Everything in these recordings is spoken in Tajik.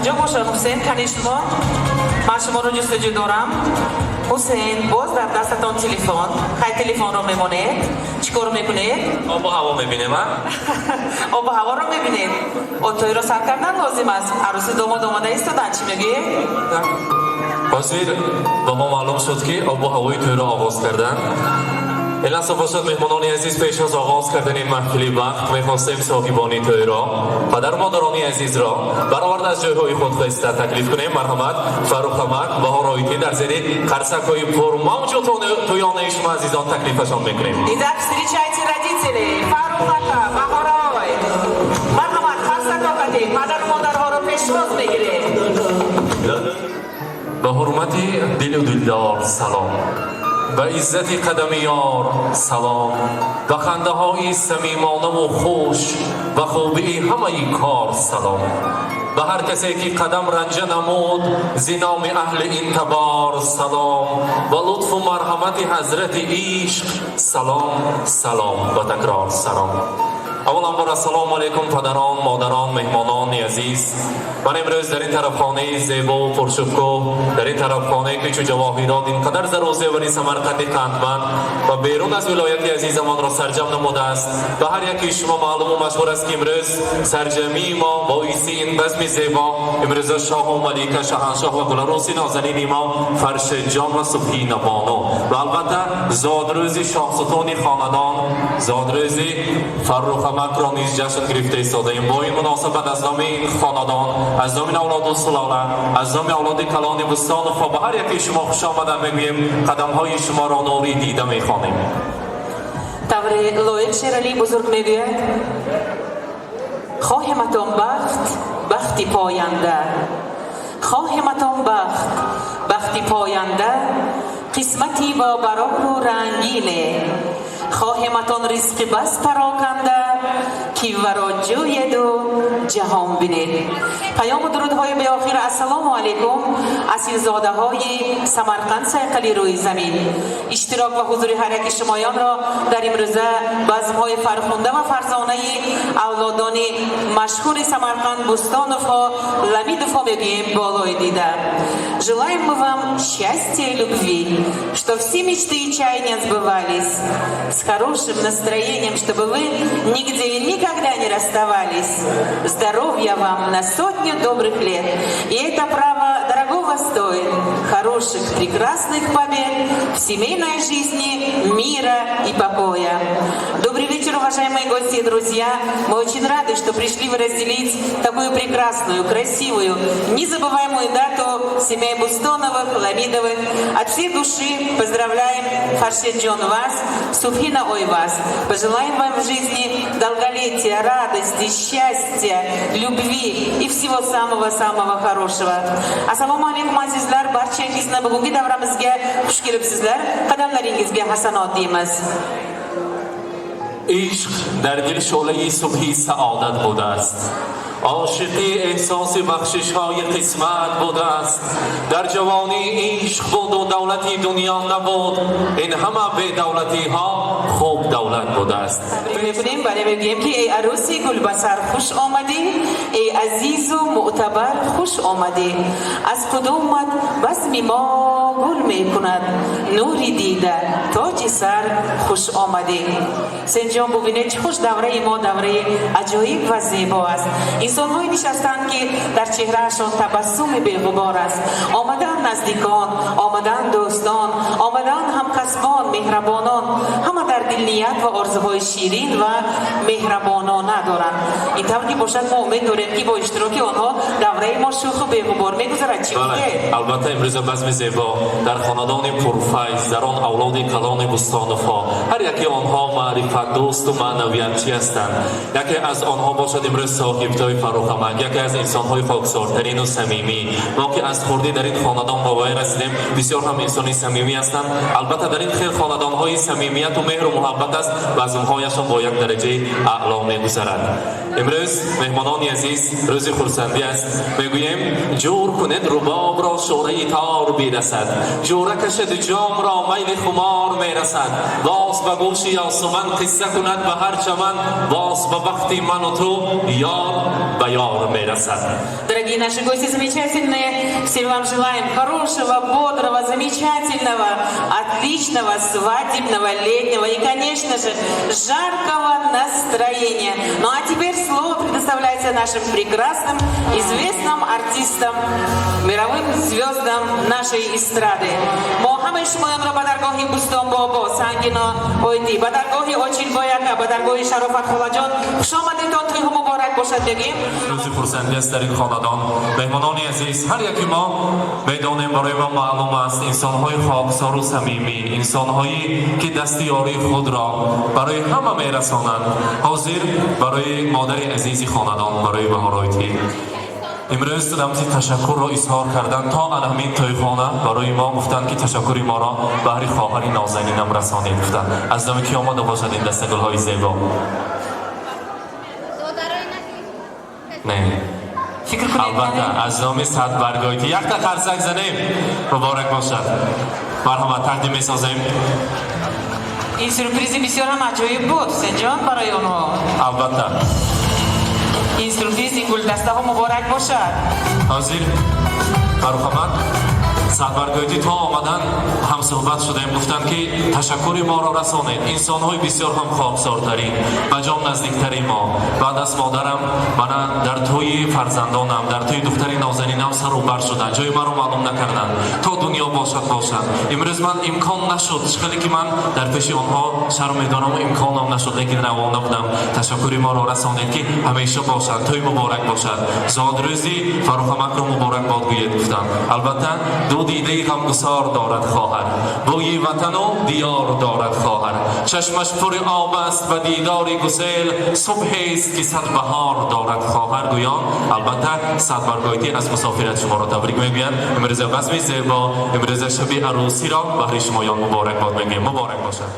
Куҷо бошад Ҳусейн? Кани шумо, ман шуморо ҷустуҷӯ дорам. Ҳусейн, боз дар дастатон телефон. Хай, телефонро мемонед, чӣ кор мекунед? Обу ҳаво мебинем, а? Обу ҳаворо мебинед. Тӯйро сар кардан лозим аст. Арӯси домод омода истодан. Чӣ мегӯед? Ҳозир ба мо маълум шуд, ки обу ҳавои тӯйро оғоз кардан. Ин лаҳза бошад, меҳмонони азиз, пеш аз оғоз кардани маҳфили бахт мехостем соҳибони тӯйро, падару модарони азизро бароварда аз ҷойҳои худ хеста таклиф кунем. Марҳамат, Фаррухамак, Баҳороити, дар зери қарсакҳои пурмавҷу тӯёнаи шумо азизон таклифашон мекунем. Итак, встречайте родителей. Фаррух ака, Баҳорой. Марҳамат, қарсакҳо катед. Падару модарҳоро пешвоз мегиред. Ба ҳурмати дилу дилдор салом, ба иззати қадами ёр салом, ба хандаҳои самимонаву хуш, ба хубии ҳамаи кор салом, ба ҳар касе ки қадам ранҷа намуд, зи номи аҳли ин табор салом, ба лутфу марҳамати ҳазрати ишқ салом, салом, ба такрор салом. Авваланбор, ассалому алайкум, падарон, модарон, меҳмонони азиз. Ман имрӯз дар ин тарабхонаи зебову пуршукӯҳ, дар ин тарабхонае ки чу ҷавоҳирот ин қадар зару зевари Самарқанди қандманд ва берун аз вилояти азизамонро сарҷам намудааст, ба ҳар яки шумо маълуму машҳур аст, ки имрӯз сарҷамии мо боиси ин базми зебо имрӯза шоҳу малика, шаҳаншоҳ ва гуларӯси нозанини мо Фаршидҷон ва Субҳина бону ва албатта зодрӯзи шоҳсутуни хонадон, зодрӯзи Фаррухамакро низ ҷашн гирифта истодаем. Бо ин муносабат аз номи ин хонадон, аз номи авлоду сулола, аз номи авлоди калони Бӯстоновҳо ба ҳар яки шумо хушомадан мегӯем, қадамҳои шуморо нури дида мехонем. Тавре Лоиқ Шералии бузург мегӯяд: «Хоҳематон бахт, бахти поянда, хоҳематон бахт, бахти поянда, қисмати бо барору рангине, хоҳематон ризқи бас пароканда, ки варо ҷӯеду ҷаҳон бинед». Паёму дурудҳои беохир. Ассалому алайкум, асилзодаҳои Самарқанд, сайқали рӯи замин. Иштирок ва ҳузури ҳар яки шумоёнро дар имрӯза базмҳои фархунда ва фарзонаи авлодони машҳури Самарқанд, Бустоновҳо, Ламидовҳо мегӯем болои дида. Желаем мы вам счастья и любви, что все мечты и чаяния сбывались, с хорошим настроением, чтобы вы нигде и никогда не расставались. Здоровья вам на сотню добрых лет. И это право дорогого стоит. Хороших, прекрасных побед в семейной жизни, мира и покоя. Добрый вечер, уважаемые гости и друзья. Мы очень рады, что пришли вы разделить такую прекрасную, красивую, незабываемую дату семей Бустоновых, Ламидовых. От всей души поздравляем, Фаршиджон, вас, Субхина ой вас. Пожелаем вам в жизни долголетия, радости, счастья, любви и всего самого-самого хорошего. Assalomu alaykum, azizlar, barchangizni bugungi davramizga xush kelibsizlar. Qadamlaringizga hasanot deymiz. Ишқ дар дил шӯълаи субҳи саодат будааст, ошиқӣ эҳсоси бахшишҳои қисмат будааст. Дар ҷавонӣ ишқ буду давлати дунё набуд, ин ҳама бедавлатиҳо хуб давлат будааст. Табрик мекунем, бале, мегӯем ки эй арӯси гулбасар, хуш омадӣ, эй азизу мӯътабар, хуш омадӣ. Аз қудумат базми мо гул мекунад, нури дида, тоҷи сар, хуш омадӣ. Сенҷон, бубинед, чӣ хуш давраи мо, давраи аҷоиб ва зебо аст. Инсонҳое нишастанд, ки дар чеҳраашон табассуми беғубор аст. Омадаанд наздикон, омадаанд дӯстон, омадаанд ҳамкасбон, меҳрабонон. Ҳама дар дил ният ва орзуҳои ширин ва меҳрабонона доранд. Ин тавр ки бошад, мо умед дорем, ки бо иштироки онҳо давраи мо шӯху беғубор мегузарад. Чӣ гуфтед? Албатта, имрӯза базми зебо дар хонадони пурфайз, дар он авлоди калони Бустоновҳо, ҳар яке онҳо маърифатдӯсту маънавиятчӣ ҳастанд. Яке аз онҳо бошад имрӯз соҳибтои Фаррухамак, яке аз инсонҳои хоксортарину самимӣ. Мо ки аз хурдӣ дар ин хонадон ба воя расидем, бисёр ҳам инсони самимӣ ҳастанд. Албатта, дар ин хел хонадонҳои самимияту меҳру муҳаббат аст, базмҳояшон бо як дараҷаи аъло мегузарад. Имрӯз, меҳмонони азиз, рӯзи хурсандӣ аст. Мегӯем: ҷур кунед рубобро, шӯраи тор бирасад, ҷура кашед ҷомро, майли хумор мерасад. Боз ба гӯши ёсуман қисса кунад ба ҳар чаман, боз ба бахти ману ту ёр. ба ёр мерасад. Дорогие наши гости замечательные, всем вам желаем хорошего, бодрого, замечательного, отличного свадебного, летнего и, конечно же, жаркого настроения. Ну а теперь слово предоставляется нашим прекрасным, известным артистам, мировым звездам нашей эстрады. Мо ҳамаи шумоёнро ба даргоҳи Бустон бобо, Сангино Ойдӣ, ба даргоҳи Очилбояка, ба даргоҳи Шарофат холаҷон хуш омадедон, тӯйҳо муборак бошад мегӯем. Рӯзи хурсандӣ аст дар ин хонадон. Меҳмонони азиз, ҳар яки мо медонем, барои мо маълум аст, инсонҳои хоксору самимӣ, инсонҳое ки дасти ёрии худро барои ҳама мерасонанд. Ҳозир барои модари азизи хонадон, барои Баҳоройтӣ, имрӯз рамзи ташаккурро изҳор кардан то ана ҳамин тӯйхона барои мо гуфтанд, ки ташаккури моро баҳри хоҳари нозанинам расонед, гуфтанд. Аз номи ки омада бошад ин дастагулҳои зебо? Не. Фикр кунед. Албатта, аз номи Садбаргойтӣ якта қарсак занем. Муборак бошад, марҳамат, тақдим месозем. Ин сюрпризи бисёр ҳам аҷоиб буд, Ҳусенҷон, барои онҳо. Албатта. Ин сюрприз, ин гулдастаҳо муборак бошад. Ҳозир марҳамат, Садбаргойтӣ то омадан ҳамсуҳбат шудаем, гуфтанд, ки ташаккури моро расонед. Инсонҳои бисёр ҳам хоксортарин, ба ҷон наздиктари мо баъд аз модарам мана дар тӯи фарзандонам, дар тӯи духтари нозанинам сару бар шуданд, ҷои маро маълум накарданд. То дунё бошад, бошанд. Имрӯз ман имкон нашуд, хеле ки ман дар пеши онҳо шарм медонаму имконам нашуд, лекин равона будам. Ташаккури моро расонед, ки ҳамеша бошанд, тӯй муборак бошад, зодрӯзи Фаррухамакро муборак бод гӯед, гуфтам. Албатта, ду дидаи ғамгусор дорад хоҳар, бӯи ватану диёр дорад хоҳар, чашмаш пури об аст ба дидори гусел, субҳест ки сад баҳор дорад хоҳар, гӯён. Албатта, Садбаргойтӣ аз мусофират шуморо табрик мегӯянд. Имрӯза базми зебо, имрӯза шаби арӯсиро баҳри шумоён муборак бод мегӯем. Муборак бошад.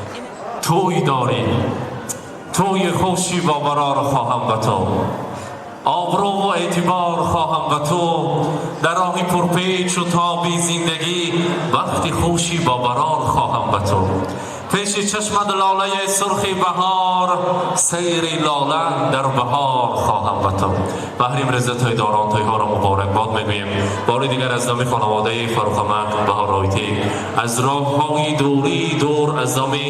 Тӯй дорӣ, тӯи хуши бобарор хоҳам ба ту, обрӯву эътибор хоҳам ба ту, дар роҳи пурпечу тоби зиндагӣ вақти хуши бобарор хоҳам ба ту. Пеши чашмат лолаи сурхи баҳор, сайри лола дар баҳор хоҳам ба ту. Баҳри имрӯза тӯйдорон тӯйҳоро муборакбод мегӯем. Бори дигар аз номи хонаводаи Фаррухамак, Баҳоройтӣ, аз роҳҳои дурии дур, аз номи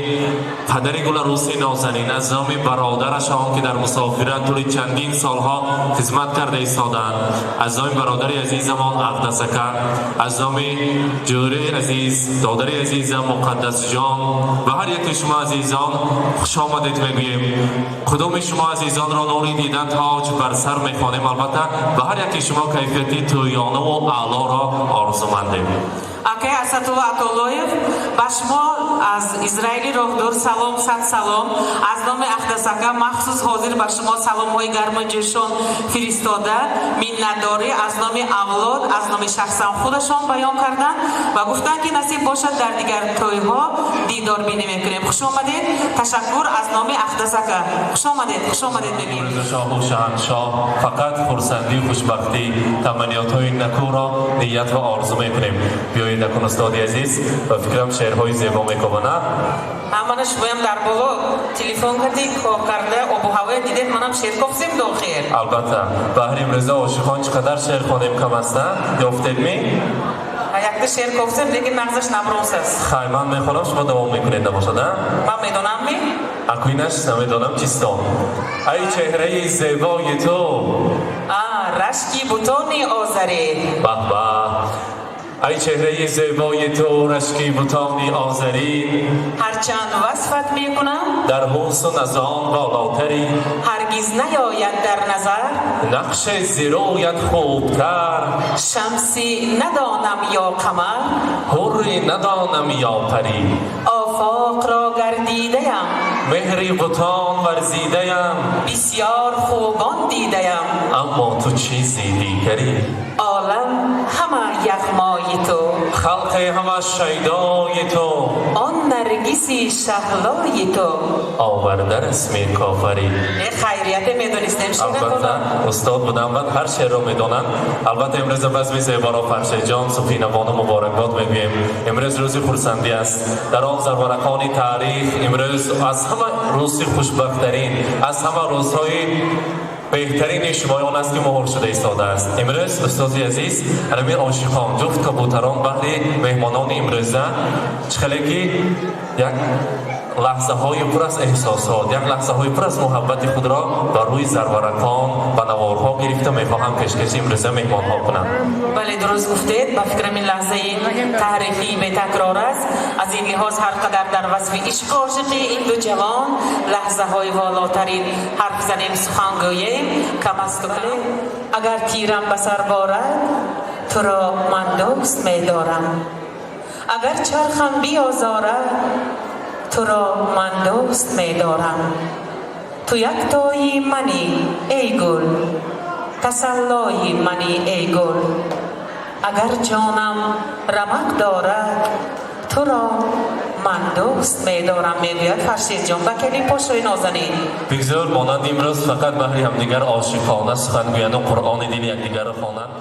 падари гуларӯси нозанин, аз номи бародарашон, ки дар мусофират тӯли чандин солҳо хизмат карда истодаанд, аз номи бародари азизамон Ақдасака, аз номи ҷӯраи азиз, додари азизам Муқаддасҷон ва ҳар яки шумо азизон хушомадед мегӯем. Қудуми шумо азизонро нури дидан, тоҷ бар сар мехонем. Албатта, ба ҳар яки шумо кайфияти тӯёнаву аълоро орзумандем. Акай Асадулло Атоллоев, ба шумо аз Израили роҳдур салом, сад салом. Аз номи Ахдасака махсус ҳозир ба шумо саломҳои гарму ҷӯшон фиристода, миннатдорӣ аз номи авлод, аз номи шахсан худашон баён карданд ва гуфтанд, ки насиб бошад, дар дигар тӯйҳо дидор бинӣ мекунем. Хуш омадед, ташаккур аз номи Ахдасака. Хуш омадед, хуш омадед мегӯем. Шоҳу шаҳаншоҳ, фақат хурсандию хушбахтӣ, таманниётҳои накӯро ният ва орзу мекунем. Биёед акун, устоди азиз, ба фикрам, шеърҳои зебо мекобана. Ҳамана шумоям дар боло телефон кардӣ, кор карда, обу ҳавоя дидед, манам шеър кофтем дохир. Албатта, баҳри имрӯза ошиқон чӣ қадар шеър хонем кам аст, на? Ёфтед ми? Якта шеър кофтем, лекин нағзаш набросаст. Хай, ман мехонам, шумо давом мекунед, набошад, а? Ман медонам ми? Акӯинаш намедонам чистон. Ай чеҳраи зебои ту, а рашки бутони озарӣ. Баҳ-баҳ! Ай чеҳраи зебои ту, рашки бутони озарин, ҳарчанд васфат мекунам, дар ҳусну назон болотарӣ, ҳаргиз наёяд дар назар, нақши зироят хубтар, шамсӣ надонам ё қамар, ҳурри надонам ё парӣ, офоқро гардидаям, меҳри бутон варзидаям, бисёр хубон дидаям, аммо ту чизи дигарӣ. Олам ҳама яғмои ту, халқе ҳама шайдои ту, он наргиси шаҳлои ту, оварда расми кофарӣ. Э, хайрияте медонистем. Албатта, устод будам, баъд ҳар шеърро медонанд. Албатта, имрӯза базми зеборо Фаршеҷон, Суфинабону муборакбод мегӯем. Имрӯз рӯзи хурсандӣ аст дар он зарварақони таърих. Имрӯз аз ҳама рӯзи хушбахттарин, аз ҳама рӯзҳои Беҳтарини шумоён аст, ки муҳр шуда истодааст. Имрӯз, устози азиз, ҳамин ошиқон, ҷуфт кабутарон баҳри меҳмонони имрӯза чӣ хеле ки як лаҳзаҳои пур аз эҳсосот, як лаҳзаҳои пур аз муҳаббати худро бар рӯи зарваракон ба наворҳо гирифта мехоҳам пешкаши имрӯза меҳмонҳо кунанд. Бале, дуруст гуфтед. Ба фикрам, ин лаҳзаи таърихӣ бетакрор аст. Аз ин лиҳоз ҳар қадар дар васфи ишқу ошиқии ин ду ҷавон лаҳзаҳои волотарин ҳарф занем, сухан гӯем, кам асту кам. Агар тирам ба сар борад, туро ман дӯст медорам. Агар чархам биозорад, туро ман дӯст медорам. Ту яктои манӣ, эй гул, тасаллои манӣ, эй гул. Агар ҷонам рамақ дорад, туро ман дӯст медорам, мегӯяд Фаршидҷон ба келинпошои нозанин. Бигзор монанди имрӯз фақат баҳри ҳамдигар ошиқона сухан гӯянду Қуръони дили якдигарро хонанд.